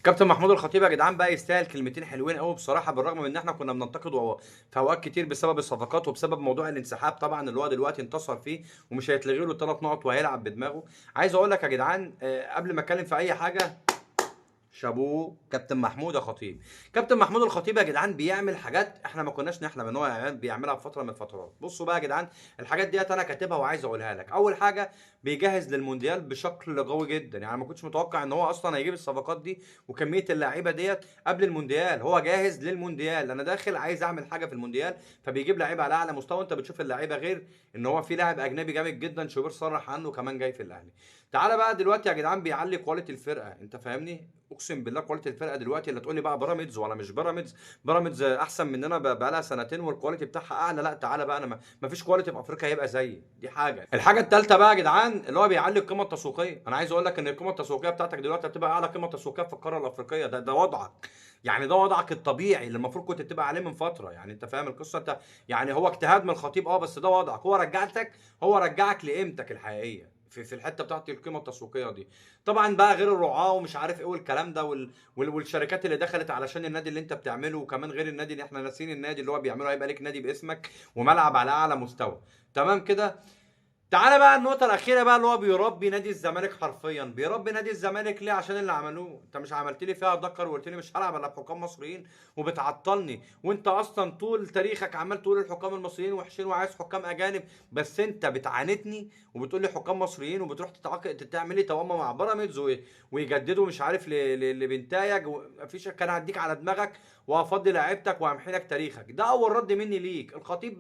كابتن محمود الخطيب يا جدعان بقى يستاهل كلمتين حلوين قوي بصراحه، بالرغم من ان احنا كنا بننتقده في اوقات كتير بسبب الصفقات وبسبب موضوع الانسحاب طبعا اللي هو دلوقتي انتصر فيه ومش هيتلغي له 3 نقط وهيلعب بدماغه. عايز اقول لك يا جدعان قبل ما اتكلم في اي حاجة، شابوه كابتن محمود الخطيب. كابتن محمود الخطيب يا جدعان بيعمل حاجات احنا ما كناش نحلم ان هو بيعملها في فترة من الفترات. بصوا بقى يا جدعان الحاجات ديت انا كاتبها وعايز اقولها لك. اول حاجة بيجهز للمونديال بشكل قوي جدا، يعني ما كنتش متوقع ان هو اصلا هيجيب الصفقات دي وكمية اللعيبة ديت قبل المونديال. هو جاهز للمونديال، انا داخل عايز اعمل حاجة في المونديال، فبيجيب لعيبة على اعلى مستوى. انت بتشوف اللعيبة، غير ان هو في لاعب اجنبي جامد جدا شوبير صرح عنه كمان جاي في الاهلي. تعالى بقى دلوقتي يا جدعان بيعلي quality الفرقة، انت فاهمني؟ اقسم بالله quality الفرقة دلوقتي اللي تقول لي بقى بيراميدز ولا مش بيراميدز، بيراميدز احسن مننا بقى لها سنتين وال quality بتاعها اعلى. لا تعالى بقى، انا ما فيش quality في افريقيا هيبقى زيي. دي حاجة. الحاجة الثالثة بقى يا جدعان اللي هو بيعلي القيمة التسويقية. انا عايز اقول لك ان القيمة التسويقية بتاعتك دلوقتي هتبقى اعلى قيمة تسويقية في القارة الافريقية. ده وضعك، يعني ده وضعك الطبيعي اللي المفروض كنت تبقى عليه من فترة. يعني انت فاهم القصة؟ انت يعني هو اجتهاد من الخطيب بس ده وضعك. هو رجعتك، هو رجعك لقيمتك الحقيقية في الحتة بتاعت القيمة التسويقية دي. طبعا بقى غير الرعاة ومش عارف ايه والكلام ده والشركات اللي دخلت علشان النادي اللي انت بتعمله، وكمان غير النادي اللي احنا ناسيين النادي اللي هو بيعمله، هيبقى لك نادي باسمك وملعب على اعلى مستوى. تمام كده. تعالى بقى النقطة الأخيرة بقى اللي هو بيربي نادي الزمالك حرفيا. بيربي نادي الزمالك ليه؟ عشان اللي عملوه. انت مش عملت لي فيها دكر وقلت لي مش هلعب الا بحكام مصريين وبتعطلني، وانت اصلا طول تاريخك عمال تقول الحكام المصريين وحشين وعايز حكام اجانب، بس انت بتعاندني وبتقول لي حكام مصريين وبتروح تتعاقد تعمل لي توأمة مع بيراميدز ويجددوا مش عارف لبنتايج، مفيش، كان هديك على دماغك وهفضي لعيبتك وهمحي لك تاريخك. ده اول رد مني ليك. الخطيب